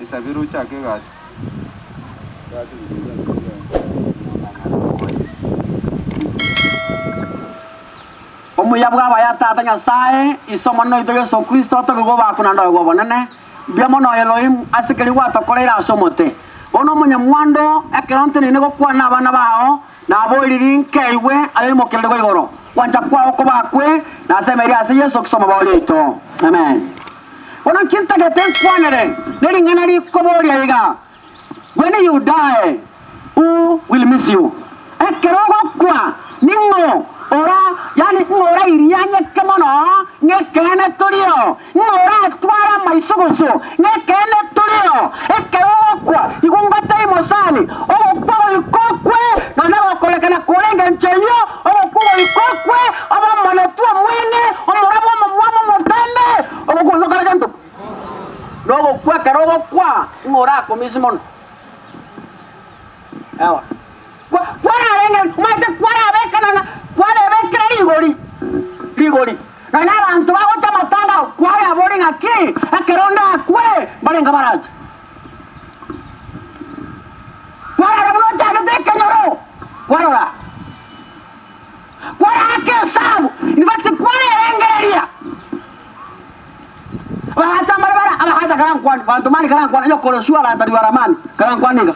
Esabere ochake egasi. Omuya bw'abaya Tata Nyasae, Ise Omonene oito Yeso Kristo, otogigwe obakwe naende oegwe obonene. Mbuya mono Elohimu, ase keria gwatokoreire ase omote. Bono omonyamwando, ekero nteneine gokwana nabana bao, naboiririe nkeigwe aye oimokererigwe igoro. Gwancha kwao kobakwe, na ase emeeri ase Yeso Kristo Omoboori oito. Amen. Bono nki ntagete nkwanere nering'ana rikoboria iga, When you die, who will miss you? Ekero ogokwa, ning'o ora, yaani ng'o orairianyeke mono ng'ekeene torio? Ng'o oratware amaisugusu ng'ekeene torio? Ekero ogokwa, igo ngotebie mosani, ogokwa goika okwe, nonya gokorekana kore engencho eyio, ogokwa goika okwe, obe omonetwe omweng'e, omorabwo omomwamu omotambe, ogokwa goika okore gento ki? Nogokwa ekero ogokwa, ng'o orakomisi mono? Ewa. Kwa, kwararenge, omanyete kwarabekana, kwarebekera rigori, rigori. Nonya abanto bagocha amatanga kwarabori ng'aki, ekero ndakwe, mbarenge barache. Kwarora buna ochagete ekenyoro, kwarora. Kwaraaka esabu, in fact kwarerengereria. Bagacha mbare bara abagacha karankwane, banto mani karankwane, onye korosua agatari baramani, karankwane iga.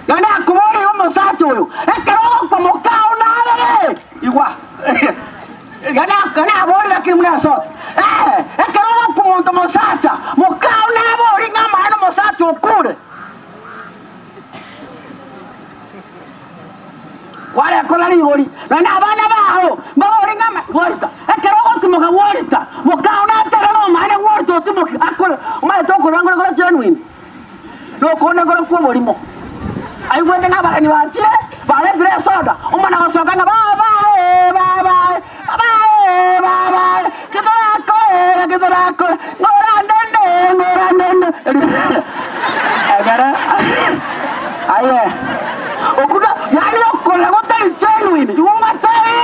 Naende akoboria iga omosacha oyo, ekero ogokwa mokao narere, igwa. Gana gana abori lakini muna asote. Eh, ekero ogokwa omonto mosacha, mokao nabori ng'a amaene omosacha okure. Kwarekora rigori, naende abana bao mbabore ng'a gworita. Ekero ogotimoka gworita, mokao natebe ng'a omaene gworita otimoke, akore omanyete okorora nkore kore genuine, na okonde nkore kw'oborimo. Aigwete ng'a abageni bachire, baretire esoda, omwana gosoka ng'a baba ee, baba ee, baba ee, baba ee, ki torakore, ki torakore, ng'ora ndende, ng'ora ndende. Ekero aye okuna yaani okorera gotari genuine, igo ngotebi,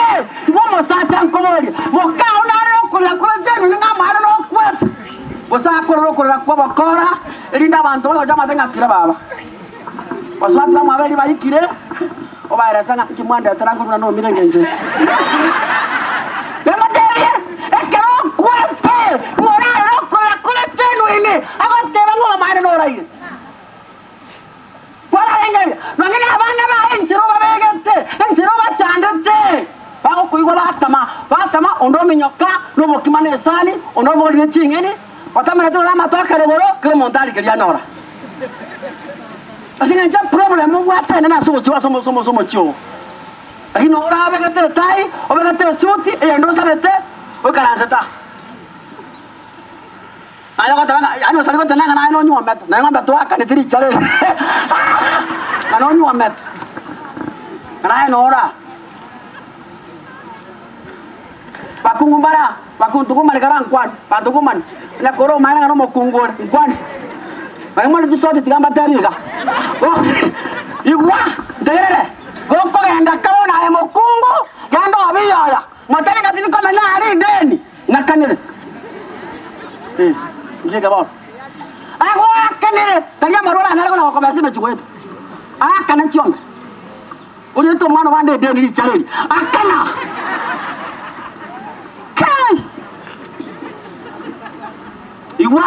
igo omosacha nkoboria, mokao nare okorera kore genuine ng'a amaene nokwete, gose akorera okorera kw'obokora, erinde abanto bagocha bamate ng'a kira baba. Basubati bamwabo erio baikire, obaerese ng'a inki mwandetera nkorwa buna nomire engencho eye. Bamotebie, Ekero okwete, ng'a orarere okorera kore genuine, agoteba ng'a obomaene noraire. Kwararengereria, nonye nabana baye enchera obabegete, enchera obachandete, bagokoigwa batama, batama, onde ominyoka nobokima na esani, onde obogoria ne ching'eni, Otamenyete ore amatoke rogoro, kera omonto arigereria anyora. Ase engencho eproblem obwate enene ase ogochia ase ase ase omochie oo. Lakini orabegete etai, obegete esuti, eyende osarete, oikaransete aa. Naye ogoteba ng'a yaani osari goteba ng'a naye nonyuomete, naye ng'ombe toakaneti richara eri ng'a nonyuomete, ng'a naye nora. Bakungu mbare aa, bakuntugumani karankwane, bantugumani, onye kore omanyete ng'a nomokungu ore, nkwane. Baria more chisoti tiga mbatebi iga, Igwa, ntegerere, gokogenda kabona aye mokungu, genda obe iyoyo, motebe ng'a tindi komenya aria Edeni, ng'akanire. Eh, nchike bono. Agoakanire, tari amarwa oranyare kona gokomesa emechie goeta. Aakane chiombe. Oriete omwana obande Edeni richara eri, akana! Kai! Igwa,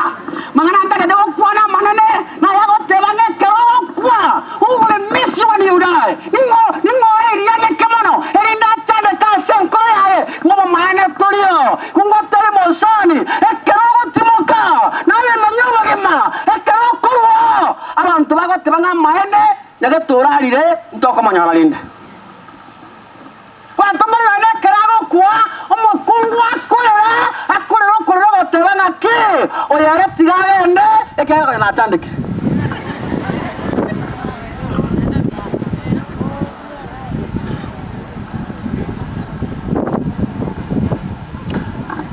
mang'ana ntagete gokwana amanene, naye agoteba ng'a ekero ogokwa, who will miss you when you die? Ning'o ning'o oreirianyeke mono, erinde achandeke ase enkoro yaye, ng'a obomaene torio. Ngotebie mosani, ekero ogotimoka, naye manya obogima, ekero okorwa oo, abanto bagoteba ng'a amaene Nyagetorarire ntokomonyora rende. Banto mbare naende ekero agokwa, omokungu akorera, akorera okorera ogoteba ng'aki, Oyo ere tiga agende, ekiagera konya nachandeke.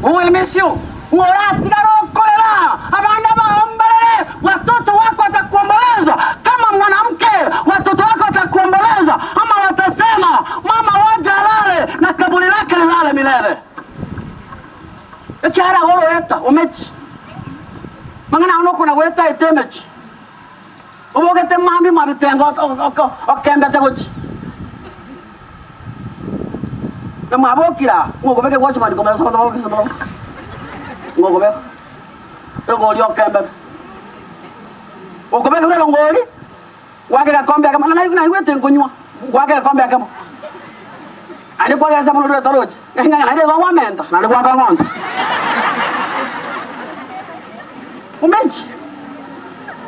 Omwelemesio, ng'a oratigare okorera abana bao mbarere, watoto wako watakuomboleza kama mwanamke, watoto wako watakuomboleza ama watasema mama waja alale na kaburi lake lilale milele. Ekiagera igo oroeta omechi mang'ana ao. Gokona goetaete emechie, obogete mambia mwabitenga okembete gochia. Na mwabokire aa, ng'okobeka egwachimani komera ase abanto ng'okobeka erongori okembete. Okobeka erongori, gwaka egekombe ekemo, na naigwete nkonywa, gwaka egekombe ekemo. Naende kwarigesa buna oria otoroche, ng'a naende igo kwamenta, naende gwaka gonto. Omenchi,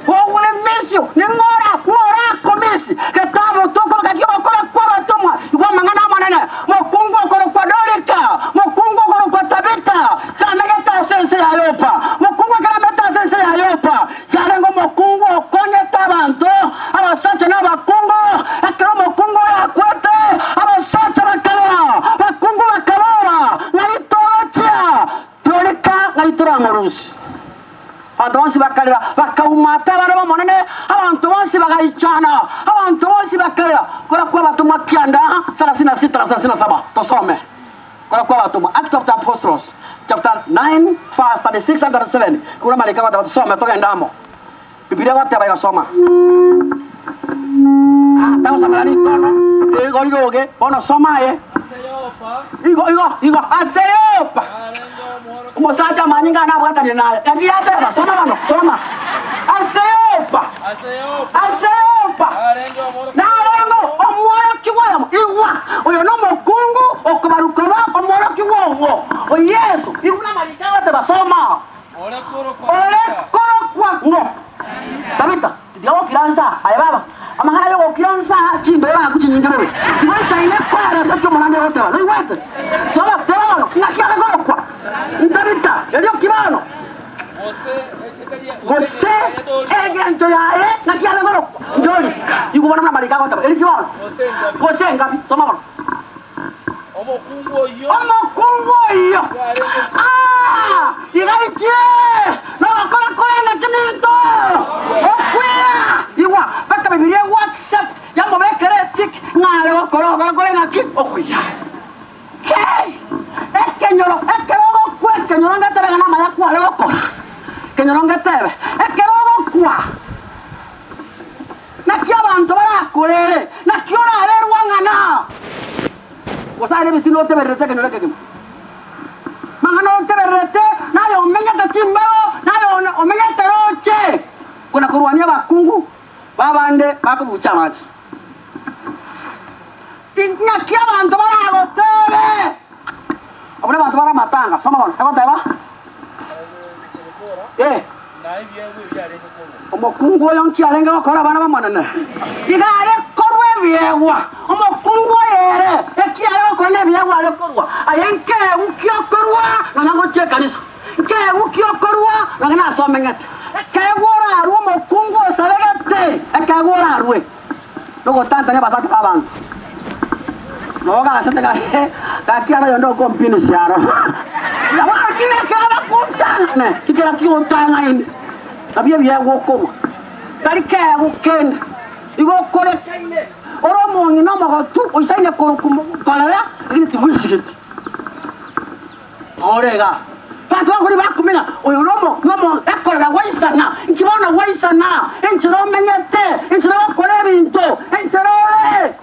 ogure emisio, ning'ora, ng'ora akomisi, getabu tokoroka ki'ogokora kw'abatomwa, igwa amang'ana amanene, mokungu okorokwa Dorika, mokungu okorokwa Tabita, kamegete ase ense ya Yopa, mokungu ekero amete ase ense ya Yopa, Yarenge omokungu okonyete abanto, abasacha na abakungu. Ekero omokungu oyo akwete, abasacha bakarera, abakungu bakabora, Ng'ai togochia? Torika ng'ai toramorusie. Abanto bonsi bakarera, bakaumata abana b'Omonene, abanto bonsi bagaichana, abanto bonsi bakarera. Kora kw'Abatomwa kianda 36 na 37, tosome. Kora kw'Abatomwa, Acts of the Apostles, chapter 9 verse 36 and 37, kura amariko agoteba tusome togende amo. Bibilia egoteba iga soma. Ah, tagosomera rikono, igo riroge, bono soma aye. Igo, igo, igo, ase Yopa. Omosacha amanyinga nabwatanire naye. Naki yateba, soma bono, soma. Ase Yopa. Ase Yopa. Narenge omworokigwa oyomo, igwa, oyo nomokungu okobarukorwa omworokigwa ogo, o Yeso, igwa namariko agoteba, soma. Ore korokwa ng'o? Tabita, tiga gokira nsa, aye baba, amang'ana ay'ogokira nsa chimbero naku chinyinge bobe, tigoisaine koeresa ki omorandi agoteba, noigwete? Soma, teba bono, ng'aki are korokwa? Tabita, erio ki bono? Gose egento yaye ng'aki are korokwa? Ndori, igwa bono buna amariko agoteba, eri ki bono? Gose engabi, soma bono. Omokungu oyio. Omokungu oyio ah, iga aichire nogokora korenge kiminto okwiya igwa mpaka Bibilia egu accept yamobekera etick ng'a are gokora ogokora kore ng'aki okwiya. Kei! Ekenyoro ekero ogokwa ekenyoro ngetebe ng'a namaya kware gokora ekenyoro ngetebe ekero ogokwa Naki abanto barakorere? Naki orarerwe ang'ana? Gose aye nebitina otebererete ekenyoro ekegima? Mang'ana otebererete naye omenyete chimbeo, naye omenyete roche, kona korwania abakungu b'abande bakobucha amache. Naki abanto baragotebe? Abwo nabanto bare amatanga. Soma bono, egoteba. Eh. Omokungu oyo nki arenge gokora abana b'Omonene? Iga are korua ebiegwa. Omokungu oyo ere, eki are gokora nebiegwa are korua. Aye nkeegwa ki okorua nonya ngochia ekanisa? Nkeegwa ki okorua nonya nase omenyete? Ekeegwa orarue omokungu osaregete, ekeegwa orarue nogotantania abasacha b'abanto. Nabo gasete gaki aro oyonde okompinisia aro. Nabo gaki nekero bakontang'ane, kikera kiontang'aini, nabio ebiegwa okorua. Tari keegwa kende, igo okorekaine, ore omong'ina omogotu oisaine korokwa korera, lakini tibwesigeti. Ore iga, abanto bakori bakumenya, oyo nomo nomo ekorera gwaisana, inki bono gwaisana, enchera omenyete, enchera ogokora ebinto, enchera ore.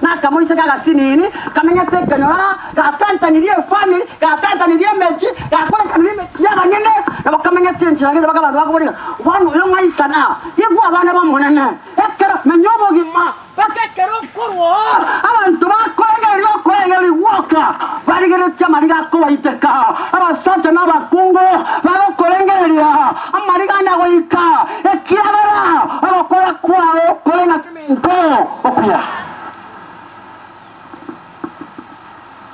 Nakamoiseke agasinini kamenyete ekenyoro, gatantanirie efamiri, gatantanirie emechi, gakorekanirie emechi y'abanyene, nabo kamenyete enchera gete mpaka abanto bakoboria ng'a bono oyo ng'aisana, igwa abana b'Omonene, ekero menya obogima. Mpaka ekero okorwa oo, abanto bakorengereria okorengereria gwoka, barigeretie amariga akobaiteka, abasacha na abakungu bagokorengereria amariga ande agoika, ekiagera ogokora kwao kore ng'a keminto okuya.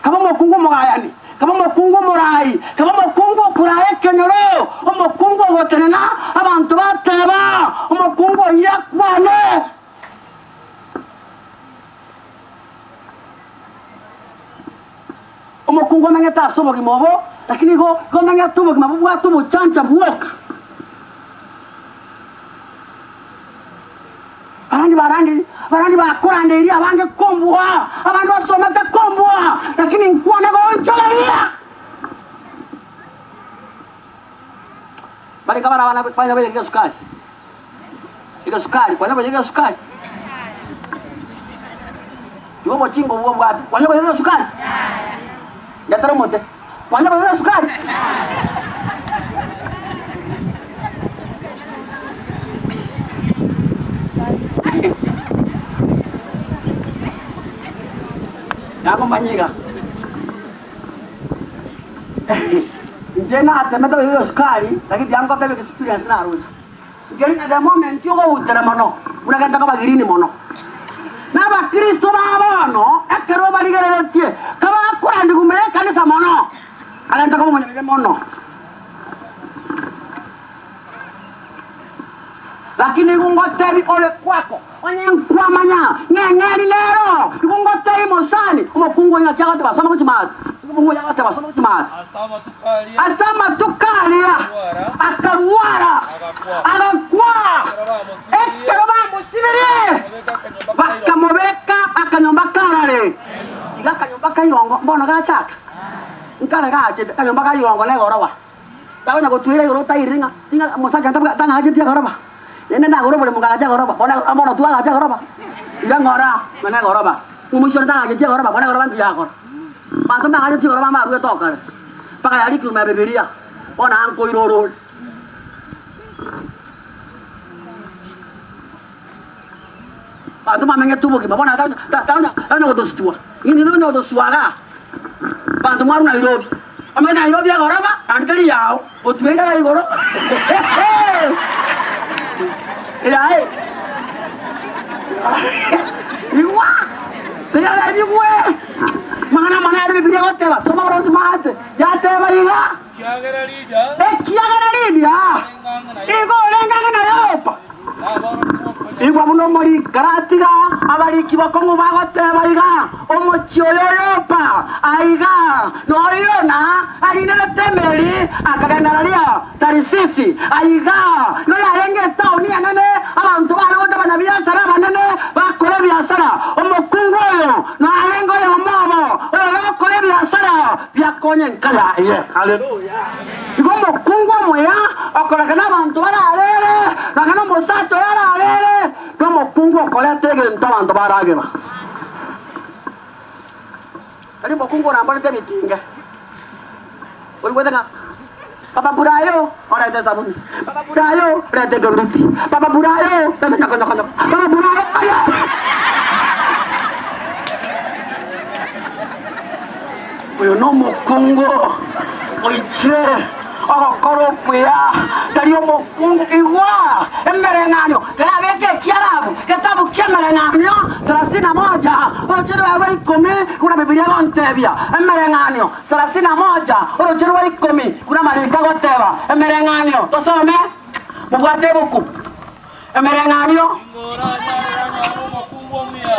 Kaba omokungu omogayani, kaba omokungu omoraai, kaba omokungu okoraaya ekenyoro, omokungu ogotenena abanto bateba, omokungu oyio akwane. Omokungu omenyete ase obogima obo, lakini igo igo omenyete obogima bobwate obochancha bwoka. Abande barandi barandi bakorandeirie abange kombua, abande basomete kombua, lakini nkwane goonchoreria. Barenge abana abana kwanya koyia egesukari, egesukari, kwanya koyia egesukari. Igo obochinga obwo obwate, kwanya koyia egesukari? Ndetera omote, kwanya koyia egesukari? Nakomanya iga. Inche natemete goika esukari, lakini tiangotebia experience naroche. Nkeri the moment ogoutera mono, buna gento koba green mono. Na abakristo ba bono, ekero obarigereretie, kabakorandigwa ime y'ekanisa mono, agento koba omonyabibe mono. Lakini igo ngotebi ore kwako, onye nkwamanya ng'a eng'eri nero, igo ngotebi mosani, omokungu oyo ng'aki agoteba, Soma gochia maate, omokungu oyo agoteba, Soma gochia maate. Ase amatuko aria Ase amatuko aria akarwara, agakwa. agakwa. Ekero Ekero bamosibirie, bakamobeka bakamobeka akanyomba karare. Iga akanyomba ka irongo mbono gachaka, nkare gachete akanyomba ka irongo negoroba. Takonya gotwera igoro otairire ng'a ng'a omosacha tabwa tang'acheti egoroba, naende nagore oboremo ngagacha egoroba, bono bono twagacha egoroba, iga ng'ora ng'a negoroba, omoisia one tang'acheti egoroba, bono egoroba nki yakora? Abanto mbang'acheti egoroba mbaruete okare, mpaka yarikire ime ya bibilia, bono aa nkoira orore. Abanto mbamenyete obogima bono ta ta takonya takonya gotositua, inki tokonya gotositua igaa? Abanto mwarwa Nairobi, omanyete Nairobi egoroba naende teri yao, otwe endara igoro yaye igwa tiga nyigwe amang'ana amaya are bibilia egoteba, soma oronsi maate, yateba iga, Ekiagera Lidia ekiagera Lidia orenge ang'e na Yopa, igo orenge ang'e na Yopa. naborokigwa Igwa buna omoriki karatiga abariki bokong'u bagoteba iga, Omochie oyo o Yopa aiga, noyo Yona arinerete emeri akagenda raria Tarisisi. Aiga nigo yarenge etaoni enene, abanto bare gocha abanyabiasara abanene bakora ebiasara. Omokungu oyo narenge oyomo obo, oyore gokora ebiasara biakonya enka yaye. Haleluya! Igo omokungu omuya okoreka nabanto bararere, nonya nomosacha oye ararere, nomokungu okoreta egento abanto baragera. Tari omokungu oramborete ebitinge, oigwete ng'a Papa Burayo orete esabuni, Papa Burayo orete ekeruti, Papa Burayo orete nyokonyokonyoko, Papa Burayo aye! Oyo nomokungu oichire ogokora okuya, tari omokungu igwa emereng'anio terabeke ekiarabu getabu ki'emereng'anio thelathini na moja oroche rwa ikomi buna Bibilia egontebia emereng'anio thelathini na moja oroche rwa ikomi buna amariko agoteba emereng'anio tosome mobwate ebuku Emereng'anio.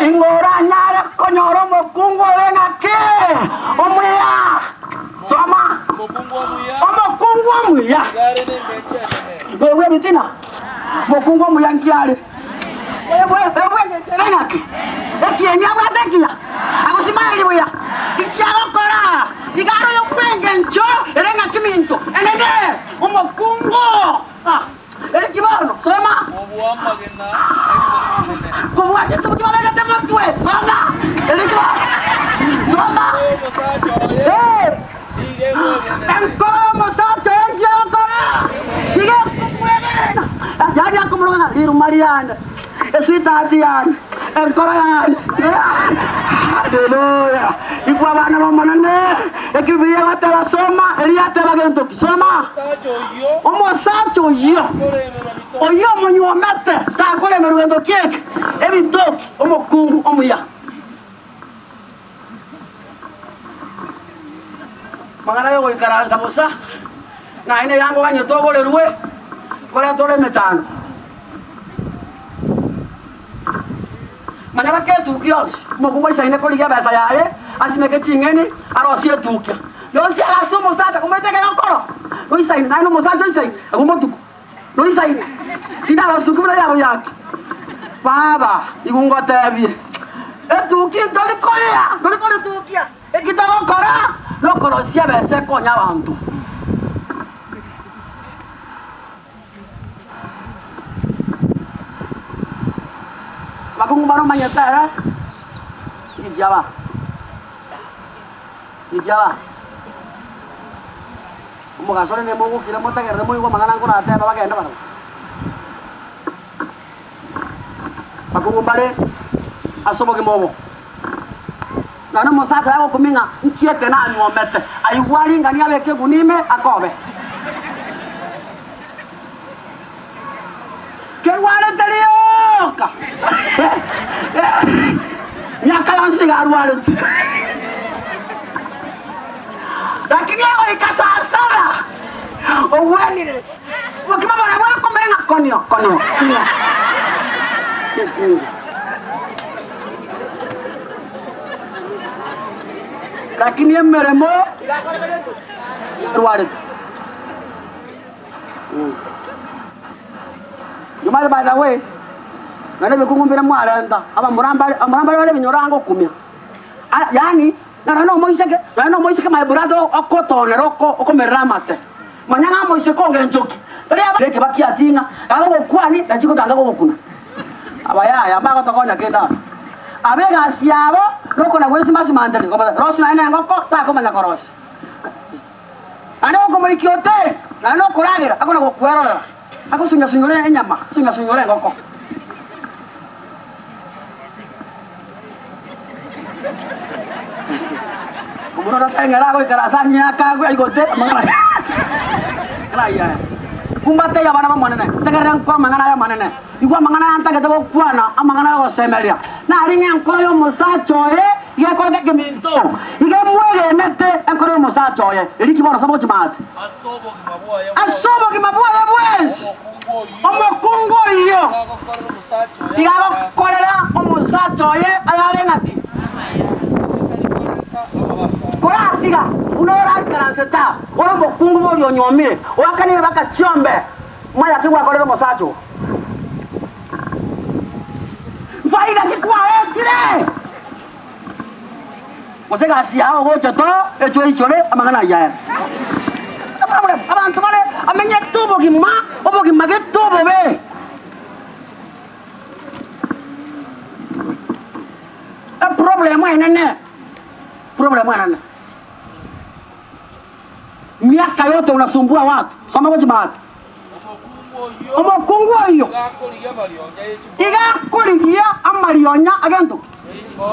Ing'o Ing'o oranyare konyora omokungu ore ng'aki? Omuya. Soma. Omokungu Omokungu omuya omuya. nigo are nengencho enene. Oyo bw'ebitina. Omokungu omuya nki are? Oyo bwe oyo bw'engencho ere ng'aki? Ekieni abwate ekiya? Agosimaeri buya? Inki agokora? Iga are oyo bw'engencho ere ng'aki minto enene? Omokungu. Ah. Eki bono, soma. Kobua amagena nerigori rinene. Kobua chituki babegete motwe, soma. Eki bono, soma. Enkoro y'omosacha oye Eh, nigo emwegenete. enkoro y'omosacha oye nki egokora? Nigo ekomwegena. Yaani akomoroka ng'a riruma riane, esweetheart yane, enkoro yane. Haleluya! Igwa abana b'Omonene, eki Bibilia egoteba, soma, erio yateba gento ki? Soma. Omosacha oyio Omosacha oyio, takoremerwa bitoki. oyio omonyuomete, takoremerwa gento kieke, ebitoki, omokungu omuya. Amang'ana yogoikaransa bosa, naende eyango ganyete ogorerwe, koreta ore emechando. Manya baka etukia yonsi, omokungu aisaine korigia ebesa yaye, asimeke ching'eni, arosie etukia yonsi agase omosacha komanyete ekegokoro, noisaine naye nomosacha oisaine agwo motuko, noisaine tindagose tuki buna yabo yaki. Baba, igo ngotebie, etukia ntori koria, ntori koritukia, eki togokora nokorosia ebesa ekonya abanto. Abakungu mbare omanyete ere, Inki aba? Inki aba? Omogaso ore nemogokire motegerere moigwe amang'ana nkoratebe bagende barabwo. Abakungu mbare ase obogima obo. Nonya omosacha agokumia ng'a nki eke nanyuomete, aigwe aringanie abeke egunia ime akobe. Kerwarete rioka, miaka yonsi iga arwarete. Lakini egoika saa saba ogwenire, obokima boria bwakomera ng'a konio konio konio. Lakini emeremo yarwarete. Nyuma by the way, nonye ebikungu mbire mwarenta, abamura mbare abamura mbare bare ebinyoro ange okumia. Ah yaani, nonye na omoiseke, nonye na omoiseke my brother okotonera oko okomerera amate. Manya ng'a omoiseke onge enchoki, tari aba ekebaki ating'a, agogokwani na chigotanga gogokuna. Abayaya mbagotokonya kende aba. Aba egasi yabo, nokona gwesimasimanteri, rosia nonye na engoko, takomanya korosia. Naende gokomoikia ote, naende okoragera, akona gokwerorera, agosunya-sunyore enyama, asunya-sunyore engoko. Omorwoti oteng'era agoikaransa ang'e akagwe aigote amang'ana amang'ana ayio aya. Kumbatei abana b'Omonene, ntegerere nkwe amang'ana ay'Omonene. Igwa amang'ana aya ntagete gokwana, amang'ana y'ogosemeria. Naring'e enkoro y'omosacha oye iga ekorete ekeminto, iga emwegenete enkoro y'omosacha oye. Erio ki bono saba gochia maate? Ase obogima bwaye bwensi, omokungu oyio iga agokorera omosacha oye ayare ng'aki? Koratiga buna oraikaransete aa, ore omokungu boria onyuomire, oakanire baka chiombe. Maya ki gwakorire omosacha oo? Faida ki kwaretire? Gose egasi yao ogocha to echoichore amang'ana ayio aya. Abanto bare amenyete obogima, obogima gete obobe. Eproblem enene, problem enene. Miaka yote unasumbua watu. Soma gochia maate. Omokungu oyio iga akorigia amarionya agento ki?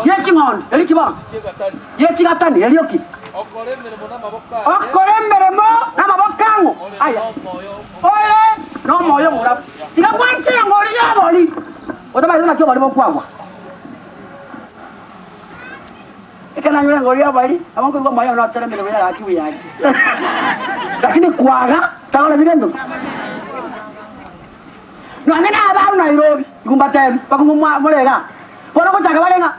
Ye ching'ondi. Erio ki bono? Ye chigatani. Erio ki? Okore emeremo namaboko ang'o? Aya. Ore nomoyo omorabu. Tiga gwanchera ng'a origie obori. Otamanyete naki obori bokwagwa. Ekero nanyora engoro y'abari, nabo nkoigwa omoyo one oteremire buya gaki buya gaki. Lakini kwaga tagoreti gento ki. Nonye na abaru Nairobi, igo mbatebi, bakong'u mwa more igaa. Bono gochaka bare ng'a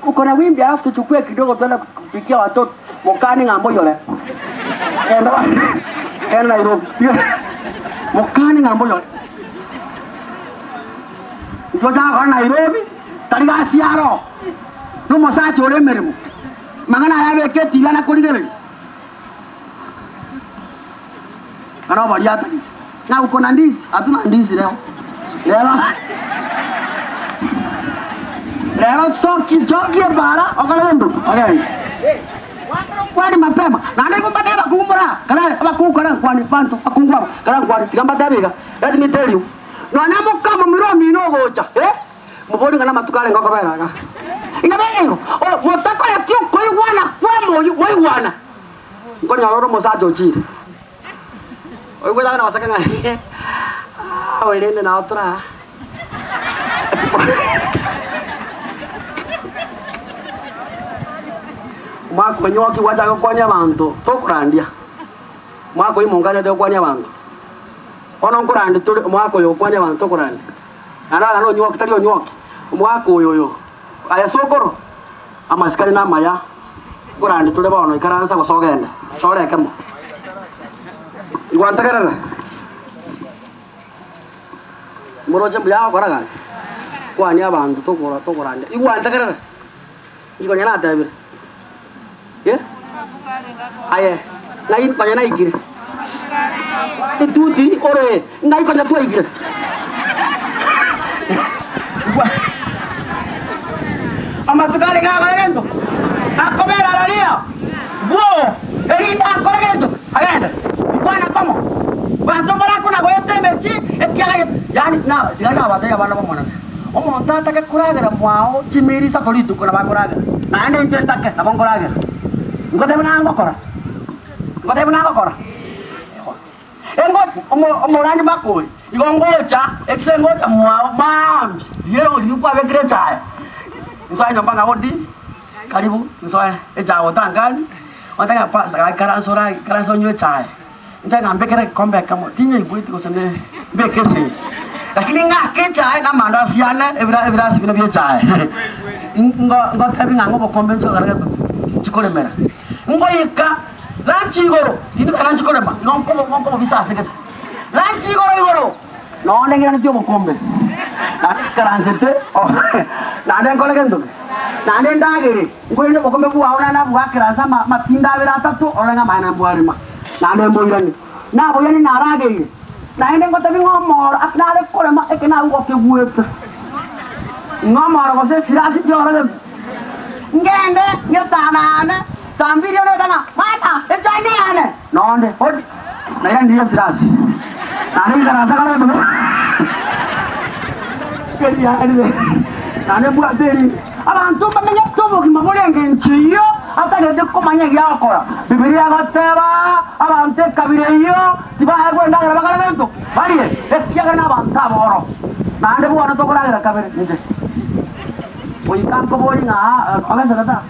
uko na wimbi alafu tuchukue kidogo tuende kupikia watoto, mokani ng'a mboyore. Genda genda Nairobi. Mokani ng'a mboyore. Intwe tochaka kora Nairobi, tari gasi aro. Nomosacha ore emeremo, amang'ana aya abeke etibi anakorigereria. Ng'ana oboria atagete, ng'a uko na ndizi? Hatuna ndizi leo. Lero lero soki choki ebara okore gento ogende. Kwani mapema naende igo mbatebe abakungu mbora kare abakungu kare nkwani banto abakungu aba kare nkwani tiga mbatebe iga let me tell you nonya mokamomura omino ogocha eh. Mobori ng'a namatuko arenge okobera iga. Inga bene igo, motakoreti okoigwana kw'emoyo, moigwana, nkonyora ore omosacha ochire. Oigwete abana baseke ng'a ah, oyo rende nao tora aa. Omwaka onyoki gwachaka gokwania abanto, tokorandia. Omwaka oyio monkanete gokwania abanto. Bono nkorandia tore omwaka oyo gokwania abanto tokorandia. Naende agana onywoki, tari onywoki, omwaka oyo oyo. Aye sokoro, amasikani namaya, nkorande tore bono, ikaransa gose ogende, chora ekemo. Igwa ntegerere. Moroche mbuya agokora gaki? Kwania abanto tokora tokorandia. Igwa ntegerere. Inki konya natebire? Eh? Aye, ng'ai konya naikire? Etuti ore, ng'ai konya twaikire? Amatuko arenge agokora gento? Akobera araria bwoo, erinde akore gento? Agende. Nkwana komo. Banto mbarakona goeta emechie, ekiagera yaani na tiga nabatebie abana b'Omonene, omonto atake koragera mwao chimiri isato rituko nabo akoragera, naende inche ntake nabo nkoragera. Ngotebia buna ngokora, ngotebia buna ngokora. Engochi omorandi makori, igo ngocha, ekise ngocha mwao maambia, riera riria kwabekire echae, nsoe nyomba ng'a hodi, karibu nsoe echae otangani, ontebie ng'a pastor gaki ikaransa orage ikaransa onywe echae, ntebe ng'a mbekere egekombe ekemo, tinyaigweti gose ne mbeke esegi, lakini ng'ake echae na amandasi ane ebira ebirasi bine bia echae, ngo ngotebi ng'a ng'a obokombe inche ogare nchikoremera, ngoika. Ranchi igoro, tindi kare ranchi korema, igo nkobobisa ase gete. Ranchi igoro igoro, nonya neng'iranetie obokombe, naende nkaransete, naende nkore gento ki? Naende ndagere, nkoiranie obokombe bwao naende nabwakere ase amatinda abere atato, orore ng'a amaene mbwarema, naende mboiranie. Naboiranie narageire, naende ngotebie ng'a omoro ase nare korema eke nagwo gokegwete, ng'a omoro gose esirasi tioro gento. Ngende ngetanane saa mbiri onde gocha ng'a mama echani yane nonde hodi nairanirie esirasi naende nkaransa kare ebuku eriarire naende mbwate erinde. Abanto mbamenyete obogima bore engencho eyio atagete komanya egiagokora. Bibilia egoteba abanto ekabira eyio tibaegwa endagera bakore gento barie ekiagera nabanto aboro naende bono tokoragera kabere inche. Goika nkoborie ng'a ogesete ta.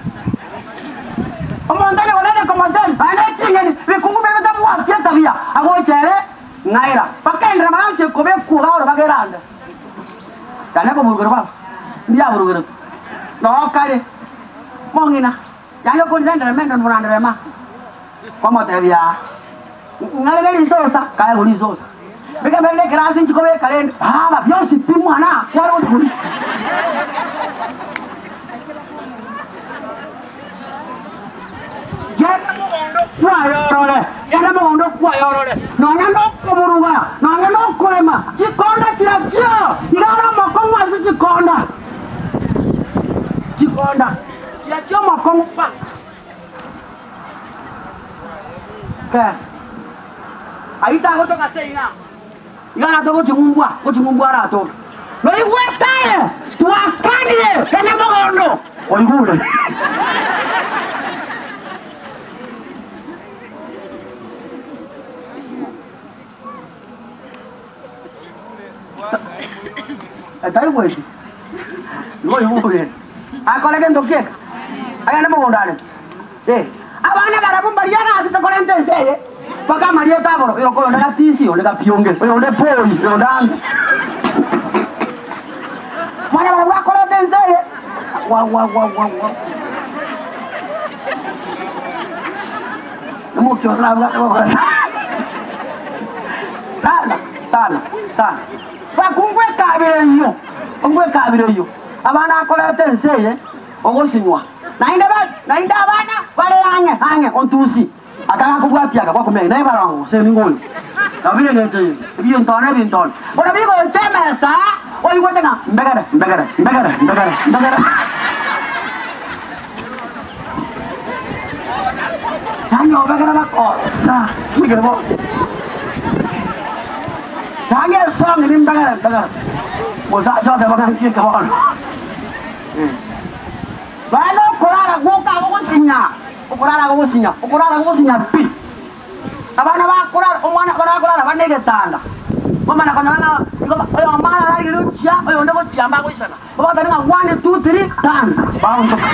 Omonto onye korende komosemi, naende ching'eni, bikungu biria bitabwati etabia, agocha ere ng'aira. Bakenderera bagansia kobekwa oro bagerande. Yane koburugerwa baba, ndiaburugeretwe. Noo kare, mong'ina, yane okorire enderema ende buna nderema. Kwamotebia, ng'arere risosa, kaegwa risosa. Beka mbere nekerasi inchi kobeka rende, baba bionsi pi mwana kware gocha korisia. Genda mogondo kwaye orore, genda mogondo kwaye orore, nonya nokoburuga, nonya nokorema, chikonda chirachio, iga are omokong'u ase chikonda, chikonda chirachio omokong'u pa. Ayio tagotoka ase iga, iga aratoke goching'umbwa, goching'umbwa aratoke. Noigwete aye? Twakanire genda mogondo. Oigure. Taigweti. Igo oigure. Akore gento kieka. Agende mogondo are. Eh, abana barabwo mbaria egasi tokorenta ense eye, mpaka amarieta aboro, oyo oyonde Gatisi, oyonde Gapionge, oyonde Poli, oyonde Anti. Mwana barabwo akoreta ense eye, wa wa wa wa wa. Omokia oro nabwate gokora sana sana sana. Bakungu ekabira eyio, bakungu ekabira eyio, abana akoreta ense eye, ogosinywa. Naende ba, naende abana bare ang'e ang'e ontusi, akanga kobwatia aka gwakomenya naye barongo gose ning'o oyo. Nabo bire engencho eye, ebinto na ebinto. Bono bigocha emesa, oigwete ng'a mbegere, mbegere, mbegere, mbegere, mbegere. Yaani obegere bakosa, nigere bo. Yaani esongi ni mbegere, mbegere. Mosacha oteba ng'a nkieke bono. Naende okorara gwoka gogosinya, okorara gogosinya, okorara gogosinya pi. Abana bakorara, omwana abana bakorara bare negetanda, kwamanya konyora ng'a igo oyomo arare arigereria gochia, oyonde gochia mbagoisana. Bagotebi ng'a one, two, three, done, baonchoka.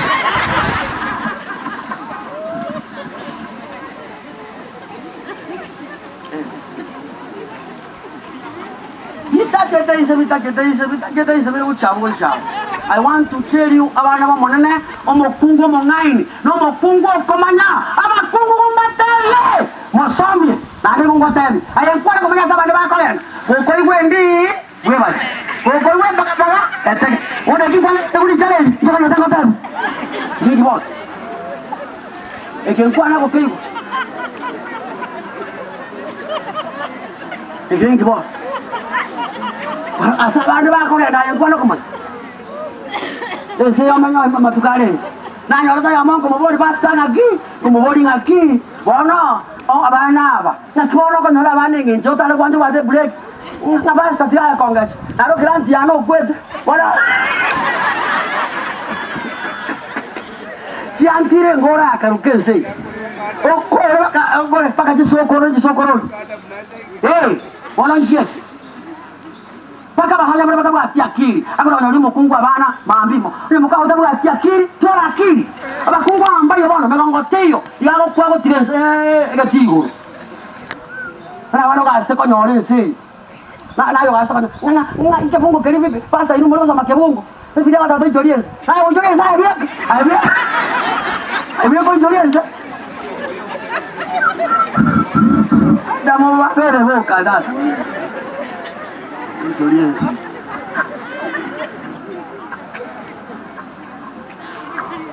Bitachete inse, bitachete inse, bitachete inse bire gochia abwo gochia abwo. I want to tell you abana b'Omonene, omokungu omong'aini, na omokungu okomanya, abakungu gombatebie, mosomie, naende igo ngotebie, aye nkware komanya ase abande bakogenda, gokoigwa endi, bwebache, gokoigwa embagabaga, etege. Bono eki nkwanete buna eri, inche konyete ngotebie, ninki bono? Eke nkwana gokeigwa. Eke ninki bono? Ase abande bakogenda aye nkwana komanya. Ense yomenye amatuko arenge. Nanyorete oyomo nkomoboria pastor ng'aki, nkomoboria ng'aki, bono abana aba, ng'aki bono okonyora abana eng'encho otare gwancha obwate ebreak, ng'a pastor tiga aye kongecha, naro grant yane okwete, bono chiantire engo orakaruke ense eye, okore mpaka okore mpaka chisokoro chisokorori, eh, bono nki eke? Mpaka abahonya baria batabwati akili, akona konyora omokungu abana mambia imo. Onye moka otabwati akili, twara akili. Abakungu aba mbayio bono, megongo teiyo, iga agokwa agotira ense egetii igoro. Buna abana ogasete konyora ense eye, na naye ogasete konyora ng'a ng'a ng'a ekebungo keria vipi, pastor inwe more gosoma kebungo, ebibilia egoteba toichorie ense, naye goichoria ense aye bweka, aye bweka, aye bweka oichorie ense. Adamu babere boka tata. Oichorie ense.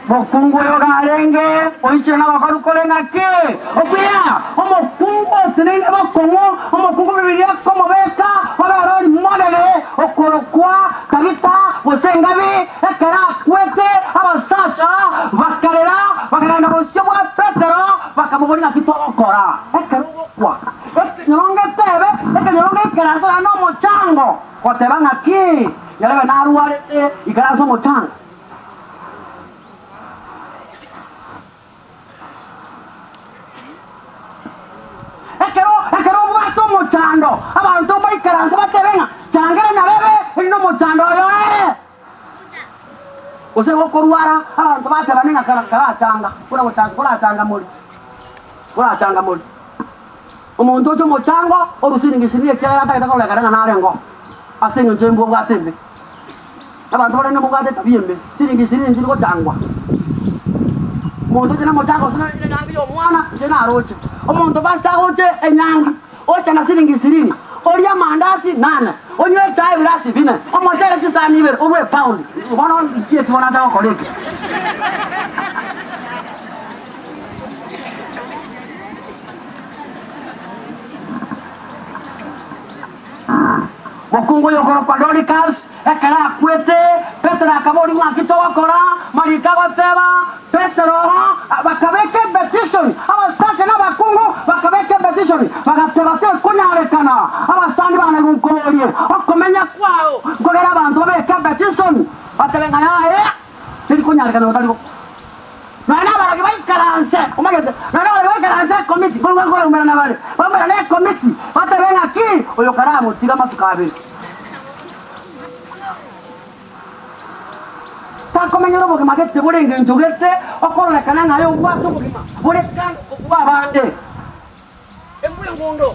Mokungu oyo garenge oichire nabakoru kore ng'aki? Okuya, omokungu oteneine bokong'u, omokungu Bibilia ekomobeka obere ori monene, okorokwa Tabita gose engabi, ekero akwete abasacha bakarera, bakagenda bosio bwa Petero, bakamoboria ng'aki togokora ekero ogokwa. Ekenyoro ngetebe, ekenyoro ngeikaranse nonya nomochango, goteba ng'aki yarebe narwarete, ikaranse omochango. Ekero ekero obwate omochando, abanto mbaikaranse batebe ng'a changera nyarebe, erinde omochando oyo oere. Gose gokorwara, abanto batebane ng'a kara karachanga, buna gochanga korachanga more, korachanga more. Omonto oche omochango, orusia ringisini ekiagera atagete kororekana ng'a nare ngoo, ase eng'encho embwa obwate embe. Abanto bare nobwate etabia embe, chiringi ishirini nchiri gochangwa. Omonto oche namochango gose na enyangi ya omwana, inche naroche. Omonto first agoche enyangi, ocha na siringi ishirini, orie amandasi nane, onywe echae ebirasi bine, omochere chisani ibere, orue epaundi. Bono nki eki bono acha gokora eke? Mokungu oyo okorokwa Dorikas, ekero akwete, Petero akaboria, Ng'aki togokora? Mariko agoteba, Petero, bakabeka ebetishoni, abasacha na abakungu bakabeka ebetishoni, bagateba, Tekonyarekana abasani bane gonkoborie okomenya kwao, nkogere abanto babeke ebetishoni, batebe ng'a yaya, teri konyarekana gotari gokwa. Nonya nabarogi baikaranse, omanyete, nonya nabarogi baikaranse ekomiti, nkoigwa nkoraumerana bare, baumerane ekomiti, batebe ng'aki, oyo karamotiga amatuko abere. Takomenyera obogima gete bore engencho gete, okororekana ng'a aye obwate obogima bore kando kobua abande. Embwa engundo.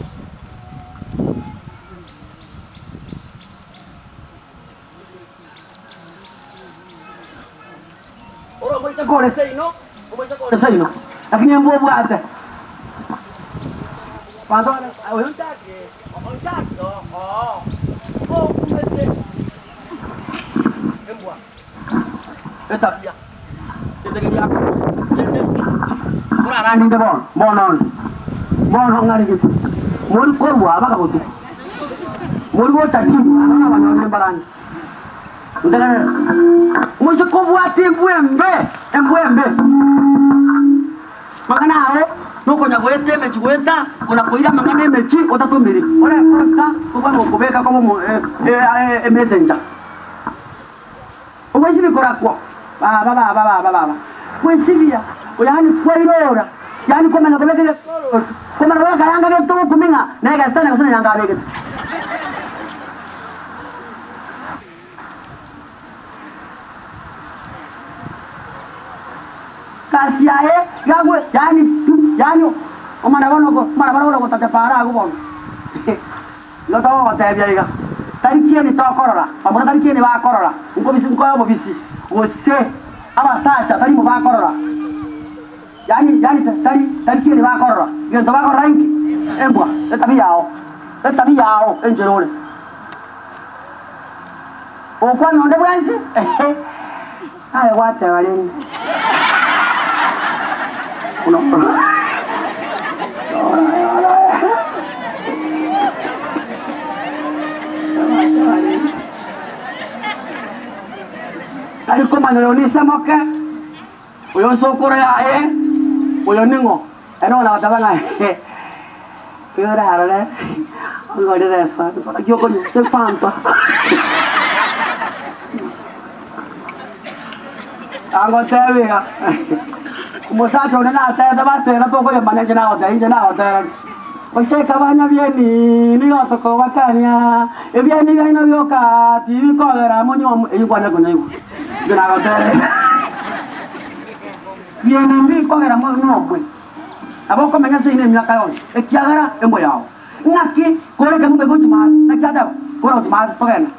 Ore omoiseke ore seino, omoiseke ore seino, lakini embwa obwate. Abanto bare, oyo nchake, onchake, oo, okumete embwa, etabia, etegeria chenche, korarandinde bono, bono onde, bono ng'aregete, mori korwa mpaka botuko, mori gocha ki, aba nabanyorire mbarande. Ntegerere, moise kobwata embwa embe, embwa embe, amang'ana ao nokonya goeta emechi goeta, kona koira amang'ana emechi otatomiri, ore pastor tobwate gokobeka koba omo emessenger. Ogwesibia korakwa, baba baba baba baba, gwesibia, yaani kwairora, yaani kwamanya kobeka egekoroti, kwamanya kobeka akayanga gento ogokumia ng'a negesani gose neyanga abegete. Gasi yaye yagwe yaani pi yaani omana bono omana bono bono gotacha para agwo bono igo togogotebia iga, tari kieni tokorora, bamura tari kieni bakorora, nkobisi nkoe obobisi, gose abasacha tari mobakorora. Yaani yaani tari tari kieni bakorora, egento bakorora inki? Embwa, etabi yao, etabi yao enchera ore. Gokwana onde bwensi, ehe, aye gwateba rende. Tari koma. Omanya oyo nisemoke, oyo nsokoro yaye, oyo ning'o? Ere bono agateba ng'a oyo orarore ongorere esoda, esoda ki okonywa? Efanta. Agoteba iga, omosacha onde natebete pastor ere tokoyemanya inche nagoteba inche nagotebetie. Gose ekabanya bieni nigo tokobakania, ebieni biaino bioka tibikogera monywe eyio kwane konyaigwa. Inche nagotebetie. Bieni mbikogera monywe nabo okomenya ase ime emiaka yonsi, ekiagera embo yao. Ng'aki kore ekemunto gochia maate? Naki ateba, Kore gochia maate, togende.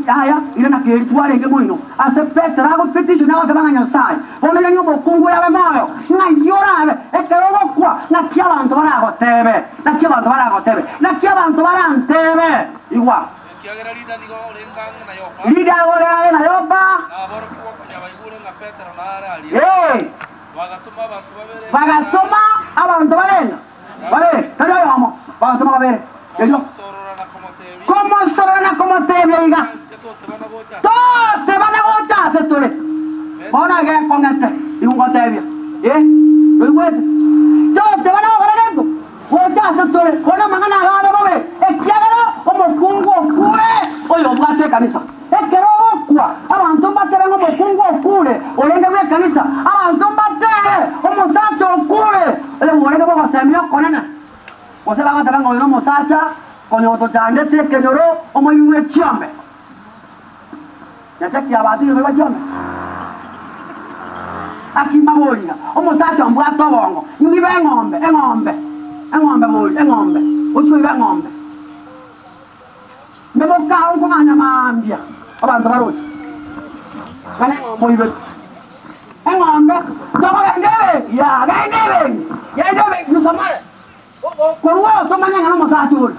Yaya, irana keri twarenge moino ase Petero agopetishoni agoteba ng'a Nyasae, bono irania omokungu oyo abe moyo, ng'ai orabe ekero ogokwa? Naki abanto baragotebe? Naki abanto baragotebe? Naki abanto barantebe? Igwa. Ekiagera Lida nigo orenge ang'e na Yopa. Lida ore ang'e na Yopa. Na aborokigwa konya baigure ng'a Petero nare aria. Ee. Bagatoma abanto babere. Bagatoma abanto barenge babere, tari oyomo, bagatoma babere. Erio. Komosorora Komosorora na komotebia. na komotebia iga, Totebana gocha ase tore. Bono egekong'ete, igo ngotebia, eh, oigwete? Totebana gokora gento, gocha ase tore. Bono amang'ana aya are bobe, ekiagera omokungu okure oyo obwate ekanisa. Ekero ogokwa, abanto mbatebe ng'a omokungu okure orenge bw'ekanisa, abanto mbatebe omosacha okure oyo orenge bw'ogosemia okonene. Gose bagoteba ng'a oyo nomosacha konya otochandete ekenyoro omoibi bwe chiombe. Nyachaki abatigire koiba chiombe? Akima boriga, omosacha ombwate obongo, ng'ibe eng'ombe, eng'ombe, eng'ombe bori, eng'ombe, ochie oibe eng'ombe. Ndebokao nkong'anya mambia abanto baroche ng'a neng'ombe oibete. Eng'ombe tokogenda ebenki, yaa genda ebenki, genda ebenki osomore, korwa oo tomanye ng'a nomosacha ore.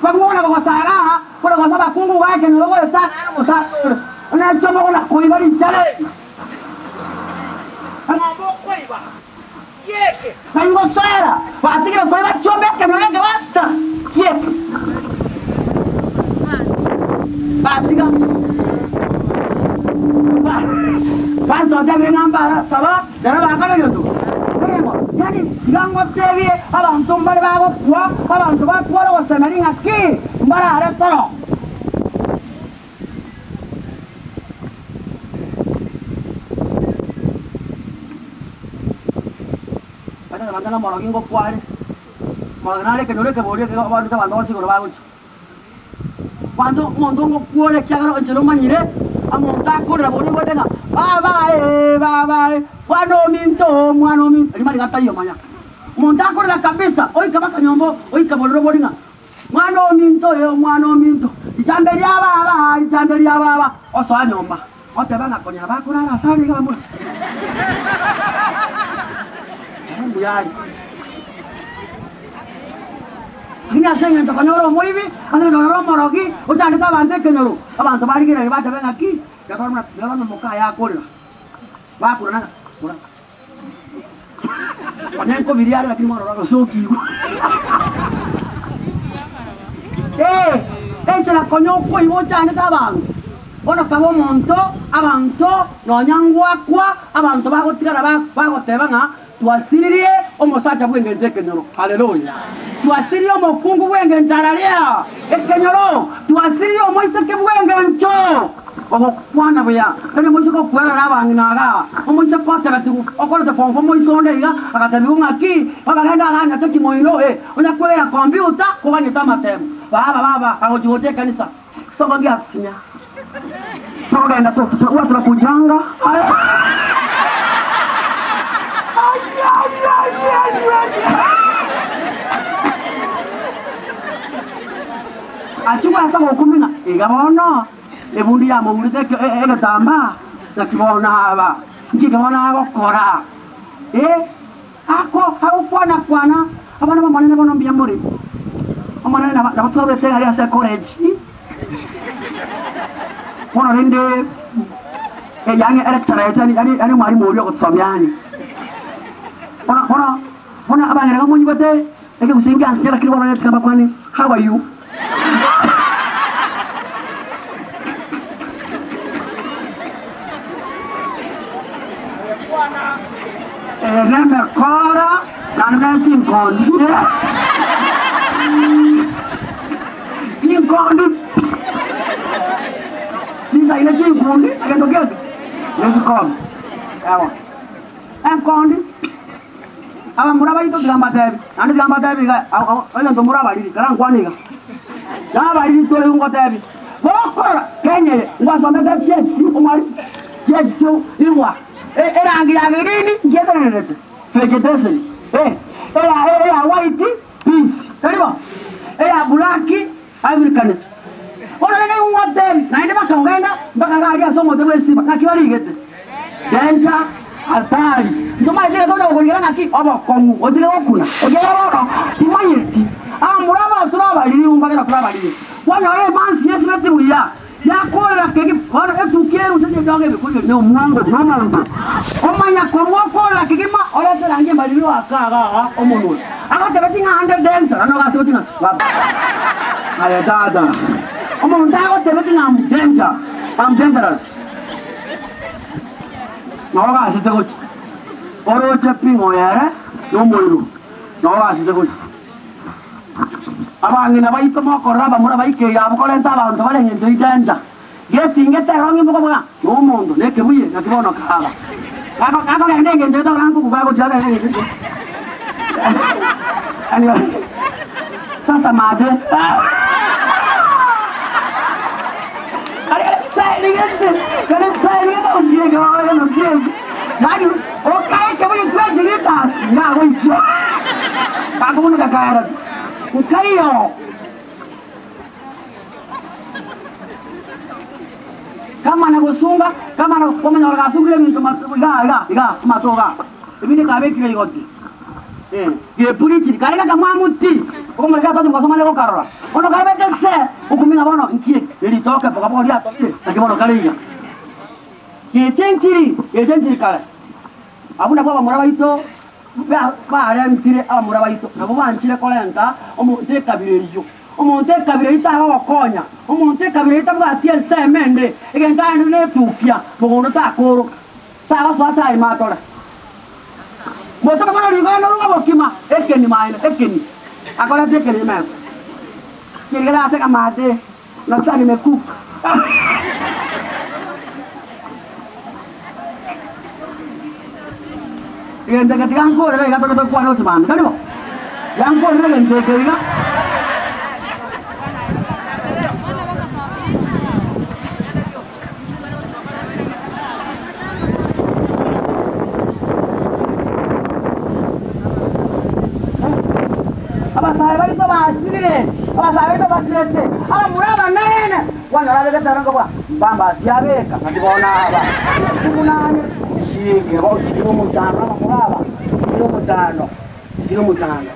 Bakobua kogosara aa, kore gose abakungu iga ekenyoro goeta naye nomosacha ore, onye chomoko na koiba richara eri. Eng'ombe okoiba. Kieke. Ngai ngosoera, batigire koiba chiombe ekenyoro ekebasta. Kieke. Batiga. Pastor otebire ng'a mbarasaba, nere bakore gento. Egengo, yaani tiga ngotebie abanto mbare bagokwa, abanto batware ogosemeria ng'a ki mbarare toro. Onye abanto nomorogi ngokware, omorogi nare ekenyoro ekeborio ekero obarute abanto bonsi igoro bagochia. Abanto omonto ngokwore ekiagera enchera omanyire, omonto akorera boria obwate ng'a baba ee baba ee, mwana ominto mwana ominto, erio mariga taiyo manya. Omonto akorera kabisa, oika mpaka nyomba oika bororo boria ng'a. Mwana ominto, ee, omwana ominto, richambe ria baba, richambe ria baba, osoa nyomba, oteba ng'a konya bakorara ase are iga bamura. Ere mbuya are. Lakini ase eng'encho konya ore omoibi, ase eng'encho konya ore omorogi, ochandete abanto ekenyoro, abanto barigereria batebe ng'aki, rero buna rero mokaye akorera, bakurana ng'a kura. Onye nkobiria are lakini bono rora osokigwe. Eh, enchera konya okoiba ochandete abanto. Bono kaba omonto, abanto nonya ngwakwa, abanto bagotigara ba- bagoteba ng'a twasiririe omosacha bw'engencho ekenyoro. Haleluya! Twasiririe omokungu bw'engencho araria ekenyoro, twasiririe omoiseke bw'engencho. Ogokwana buya, tari omoiseke okwerora abang'ina igaa, omoiseke otebetigwe okorete form four moise onde iga, agatebigwa ng'aki, baba genda aganyete kimoino eh, onya kwegera computer koganyete amatemo, baba baba agochi gocha ekanisa, kisomo ngiatusinya, togenda to to huwa tunakujanga Achia gwasa gokumina, iga bono. Ebundi yamourete egetambaa, naki bono aba, inki eke bono agokora? Ee, ako agokwana-kwana, abana b'Omonene bono mbuya more. Omonene nabo nabo twarwete aria ase ecollege, bono rende yaani electurer yaito yaani yaani yaani omwalimu oria ogotosomia yaani. Bono bono bono abang'ina iga monyigwete ekegusii ngiansinya lakini bono onye tiga mbakwanie, how are you? Eye nemekora naende ne chinkondi. Chinkondi chinsaine chinkundi egento gete nechikombe. Ewa. Enkondi abamura baito tiga mbatebi naende tiga mbatebi iga egento more abariri kara nkwane iga. Nabariri tore ngotebi bokorora Kenya eye ngwasomete GHC omwari GHC igwa. Erangi ya girini nchietenerete, vegetation, eya white, peace, tari bo? Eya black, Africanism. Bono rende ngotebie, naende bakogenda mpaka iga aria ase omote bw'estima, ng'aki barigete? Danger, hatari. Ntomaete iga tonya gokorigera ng'aki? Obokong'u, otige gokuna. Ekiagera bono timanyeti, abamura aba tore abariri, mbagera tore abariri. Kwanyora emansi yesibeti buya. Yakorera kegima. Bono etukia erusetie ebiogo ebikuru ebi nomwango nomonto omanya korwa okorera kegima orete erangi embariri oaka iga iga omonwa agotebeti ng'a ande danger naende ogatebeti ng'a baba aye tata omonto agotebeti ng'a am danger am dangerous nabo ogasete gochia oroche pi ng'a oyo ere nomoiro nabo ogasete gochia. Abang'ina baito mokorora abamura baikeire abwo korenta abanto bare engencho idenja. Getinge terong'i mokobua nomonto nekebuye naki bono kaaba. Gakogenda engencho etogora nkobuga agochia agende engencho ete. Sasa mate. Kare style gete, kare style gete okiege oyo nokiege. Yaani okae ekebuyu 20 liters nagoikia. Gakobuneka kaera. Nkaiyo. Kamana gosunga, kamana komanya gasungire ebinto iga iga iga amato iga. Ebinde kabekire igoti. Eh, gepurichiri kare gakamwamu ti. Okomoreka atoche mogaso omanye gokarora. Bono kabete se, okumina bono nki eke? Neritoke boka boka riatobire, naki bono kare iga. Geche enchiri, geche enchiri kare. Abwo nabwo abamura baito barentire abamura baito, nabwo banchire korenta omonto ekabira eyio. Omonto ekabira eyio tagogokonya, omonto ekabira eyio tabwati ensemo ende, egento aende netukia, mogondo takoroka, tagosoa chaima atore. Motoke bono rigoro rwa obokima, ekeni maene, ekeni, akorete ekeni emesa. Kegera ase kamate, Nasa nimekufa. Egento eke tiga nkorere iga tobe tokwana gochia mambia, tari bo? Tiga nkorere egento eke iga. Abasae baito basirire, abasae baito basirete, abamura abanene, kwanyora abegete ere nkobua, mbamba asiabeka, naki bono aba omunane, chiike bo chikire omochando abamura aba, chikire omochando, chikire omochando,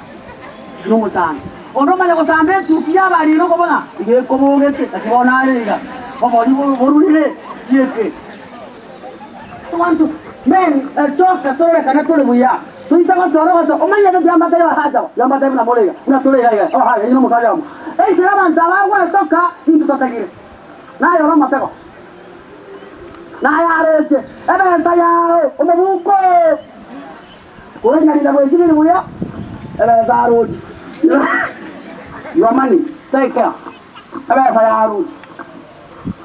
chikire omochando. Onde omanye gosamba etuki y'abariri okobua ng'a iga ekobogete, naki bono are iga, obori borurire, chiike. Abanto, men, toka tororekane tore buya, toise gochora ogocha, omanyete tiambatebia abasacha aba, tiambatebia buna more iga, buna tore iga iga, abasacha, inche nomosacha omo. Enchera abanto aba bagwetoka, intwe totagire. Naye ore omotego, naye areche ebesa yao omobuko oo, koenyarinda bwesibiri buya, ebesa aroche. Your money, take care, ebesa yaroche.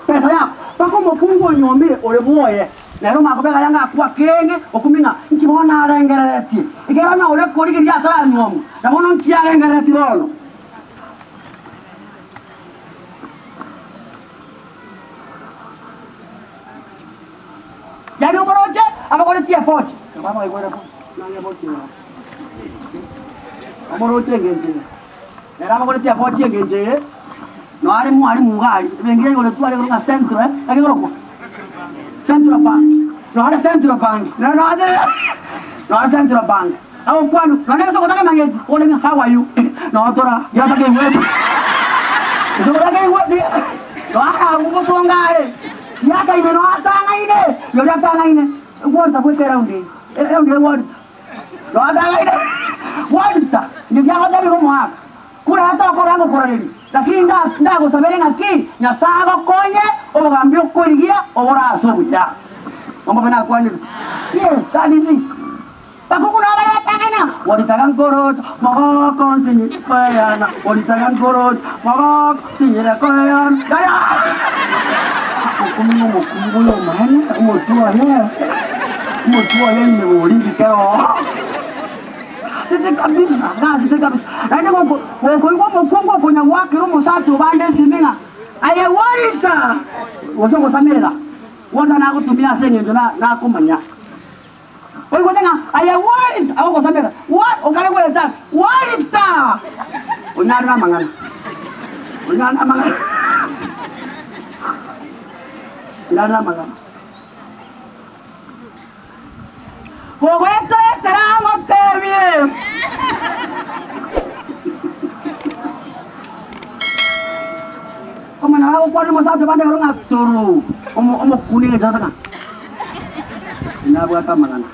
Pesa yako, mpaka omokungu onyuomire ore bwoye, nere omanye kobeka yanga akwa kenge, okumia ng'a inki bono arengereretie, ekiagera onye ore korigereria ataranyuomwa, na bono nki arengereretie bono? Yaani omoroche abagoretie epochi, nabo abaigwere bo, nang'e epochi eye. Omoroche engencho eye. Nere abagoretie epochi engencho eye, nonya are mwalimu iga aria, ebenki yaigoretwe aria ekorokwa ng'a Central, naki ekorokwa? Central Bank, nonya are Central Bank, nere nonya nonya are Central Bank, agokwanwa, nonya ase ogotaka amang'eti, okore ng'a how are you, nonya tora, giatakeigweti, ase ogotakeigweti, nonya abwo gosonga are, siasa ime nonya atang'aine, rirorio atang'aine, egwarta bweka eround eye, eround eye egwarta. Noatang'aine gwaruta inche tiagotebiga omoaka, kura tokora ngokorareria, lakini ndagosabere ng'aki Nyasae agokonye obogambi okorigia obore ase obuya. Ombobe nakwanire. Yes, that is it. Bakungu nabo bare batang'ana, Oritaga nkoroche, mogoko nsinyire koeyana, oritaga nkoroche, mogoko nsinyire koeyana. Yaya! Okumia omokungu oyo omonene, omotwe oye, omotwe oye ime bori ndike oo. Gasete kabisa, gasete kabisa. Naende goko gokoigwa omokungu okonya goakera omosacha obande esimi ng'a aye gwarita, gose ogosamerera, bono nagotumia ase eng'encho na nakomanya. Oigwete ng'a aye gwarita, agogosamera, gwa okare goeta, gwarita! Onyare namang'ana, onyare namang'ana, onyare namang'ana. Gogoetoetera agotebie. Omwana agokwana omosacha bande ekero ng'a toro, omo omokuni ng'a ng'a nabwate amang'ana.